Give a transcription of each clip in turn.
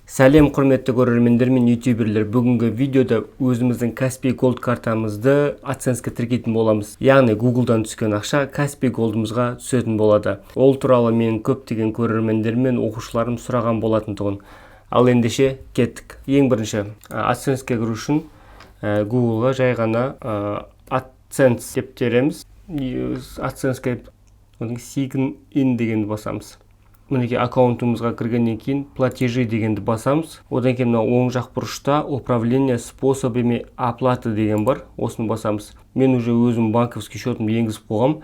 Сәлем, құрметті көрермендер мен ютуберлер! Бүгінгі видеода өзіміздің Каспий Голд картамызды AdSense-ке тіркейтін боламыз, яғни Гуглдан түскен ақша Каспий Голдымызға түсетін болады. Ол туралы менің көптеген көрермендер мен оқушыларым сұраған болатын тұғын. Ал ендеше кеттік. Ең бірінші AdSense-ке кіру үшін Гуглға жай ғана AdSense деп тереміз. AdSense-ке, одан кейін Sign in дегенді басамыз. Мінекей, аккаунтымызға кіргеннен кейін «Платежи» дегенді басамыз. Одан кейін мына оң жақ бұрышта «Управление способами оплаты» деген бар, осыны басамыз. Мен уже өзім банковский счетымды енгізіп қойғам,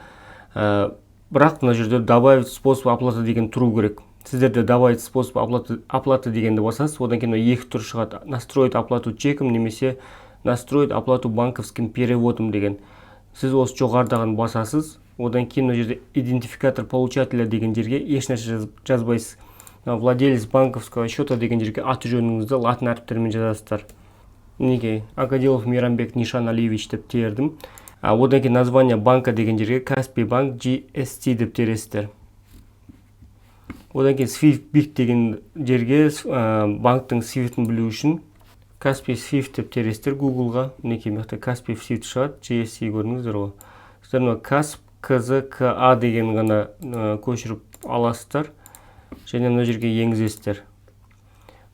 бірақ мына жерде «Добавить способ оплаты» деген тұру керек. Сіздерде «Добавить способ оплаты» дегенді басасыз. Одан кейін мына екі түр шығады: «Настроить оплату чеком» немесе «Настроить оплату банковским переводом» деген. Сіз осы жоғарыдағыны басасыз. Одан кейін мына жерде «Идентификатор получателя» деген жерге ешнәрсе жазбайсыз. «Владелец банковского счета» деген жерге аты жөніңізді латын әріптерімен жазасыздар. Мінекей, Акадилов Мейрамбек Нишаналиевич деп тердім. Одан кейін «Название банка» деген жерге Каспий банк GST деп тересіздер. Одан кейін «Свифт БИК» деген жерге банктің свифтін білу үшін Каспий свифт деп тересіздер Гуглға. Мінекей, мына жақта Каспий свифт шығады, GST, көрдіңіздер ғой. Сіздер мына Касп КЗКА деген ғана көшіріп аласыздар және мына жерге енгізесіздер.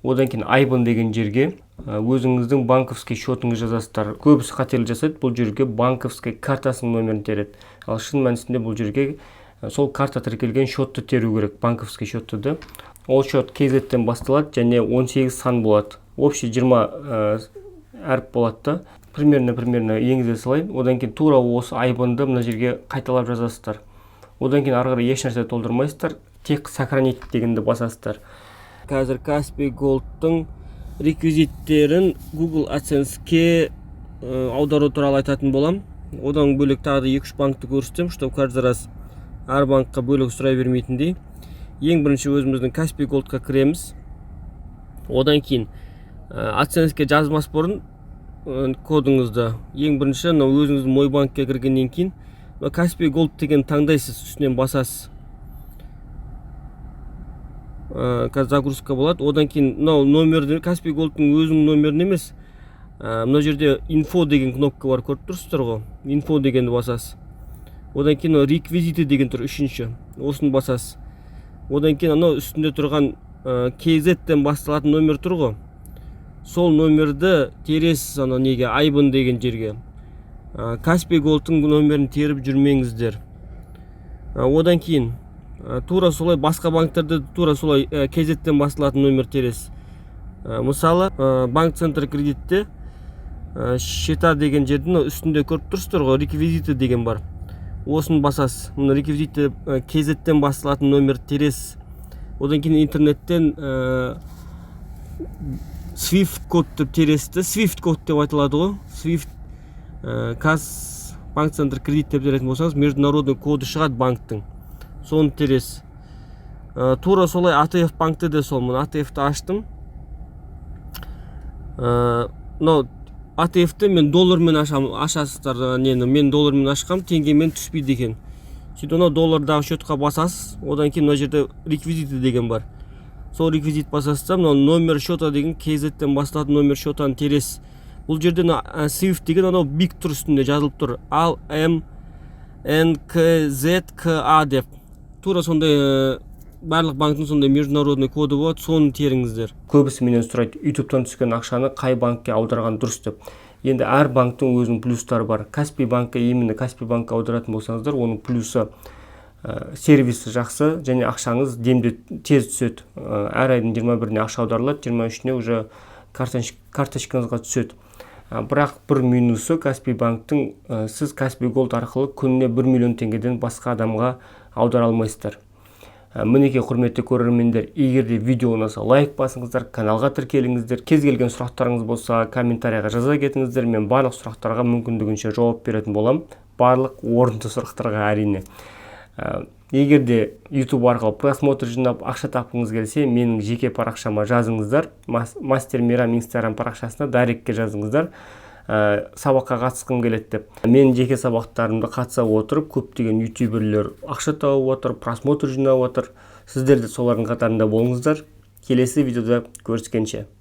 Одан кейін «IBAN» деген жерге өзіңіздің банковский счетыңызды жазасыздар. Көбісі қателік жасайды, бұл жерге банковский картасының номерін тереді. Ал шын мәнісінде бұл жерге сол карта тіркелген счетты теру керек, банковский счетты да. Ол счет KZ-тен басталады және 18 сан болады, общий 20 әріп болады да. Примерно енгізе салайын. Одан кейін тура осы IBAN-ды мына жерге қайталап жазасыздар. Одан кейін ары қарай ешнәрсе толтырмайсыздар, тек «Сохранить» дегенді басасыздар. Қазір Каспий Голдтың реквизиттерін Google AdSense-ке аудару туралы айтатын боламын. Одан бөлек тағы да екі үш банкті көрсетемін, чтобы каждый раз әр банкқа бөлек сұрай бермейтіндей. Ең бірінші өзіміздің Каспий Голдқа кіреміз. Одан кейін AdSense-ке жазмас бұрын кодыңызды ең бірінші мынау өзіңіздің Мой банкке кіргеннен кейін мына Каспий Голд деген таңдайсыз, үстінен басасыз. Қазір загрузка болады. Одан кейін мынау номерді, Каспий Голдтың өзінің номерін емес, мына жерде «Инфо» деген кнопка бар, көріп тұрсыздар ғой. «Инфо» дегенді басасыз. Одан кейін мынау «Реквизиты» деген тұр, үшінші, осыны басасыз. Одан кейін анау үстінде тұрған KZ-тен басталатын номер тұр ғой, сол номерді тересіз анау неге, IBAN деген жерге. Каспий Голдтың номерін теріп жүрмеңіздер. Одан кейін тура солай басқа банктерде тура солай KZ-тен басталатын номер тересіз. Мысалы, банк Центр Кредитте «Счета» деген жердің мынау үстінде көріп тұрсыздар ғой, «Реквизиты» деген бар, осыны басасыз. Мына реквизиты KZ-тен басталатын номерді тересіз. Одан кейін интернеттен SWIFT код деп тересіз де, SWIFT код деп айтылады ғой. SWIFT Каз банк Центр Кредит деп теретін болсаңыз, международный коды шығады банктің, соны тересіз. Тура солай АТФ банкте де сол. Мына АТФ-ті аштым. Мынау АТФ-ті мен доллармен ашамын, ашасыздар нені, мен доллармен ашқам, теңгемен түспейді екен. Сөйтіп анау доллардағы счетқа басасыз. Одан кейін мына жерде «Реквизиты» деген бар, сол реквизит басасыз да, мынау «Номер счета» деген KZ-тен басталатын номер счетаны тересіз. Бұл жерде мына SWIFT деген анау БИК тұр, үстінде жазылып тұр, ал М Н К З К А деп. Тура сондай барлық банктің сондай международный коды болады, соны теріңіздер. Көбісі менен сұрайды, ютубтан түскен ақшаны қай банкке аударған дұрыс деп. Енді әр банктің өзінің плюстары бар. Каспий банкке, именно Каспий банкке аударатын болсаңыздар, оның плюсы сервисі жақсы және ақшаңыз демде тез түседі. Әр айдың 21-іне ақша аударылады, 23-іне уже карточкаңызға түседі. Бірақ бір минусы Каспий банктің сіз Каспий Голд арқылы күніне 1 миллион теңгеден басқа адамға аудара алмайсыздар. Мінекей, құрметті көрермендер, егер де видео ұнаса, лайк басыңыздар, каналға тіркеліңіздер. Кез келген сұрақтарыңыз болса, комментарийға жаза кетіңіздер. Мен барлық сұрақтарға мүмкіндігінше жауап беретін боламын, барлық орынды сұрақтарға, әрине. Егер де YouTube арқылы просмотр жинап, ақша тапқыңыз келсе, менің жеке парақшама жазыңыздар. Мастер Мейрам Инстаграм парақшасына директке жазыңыздар, сабаққа қатысқым келеді деп. Менің жеке сабақтарымды қатыса отырып, көптеген ютуберлер ақша тауып отыр, просмотр жинап отыр. Сіздер де солардың қатарында болыңыздар. Келесі видеода кездескенше, сау болыңыздар. Келесі видеода көріскенше.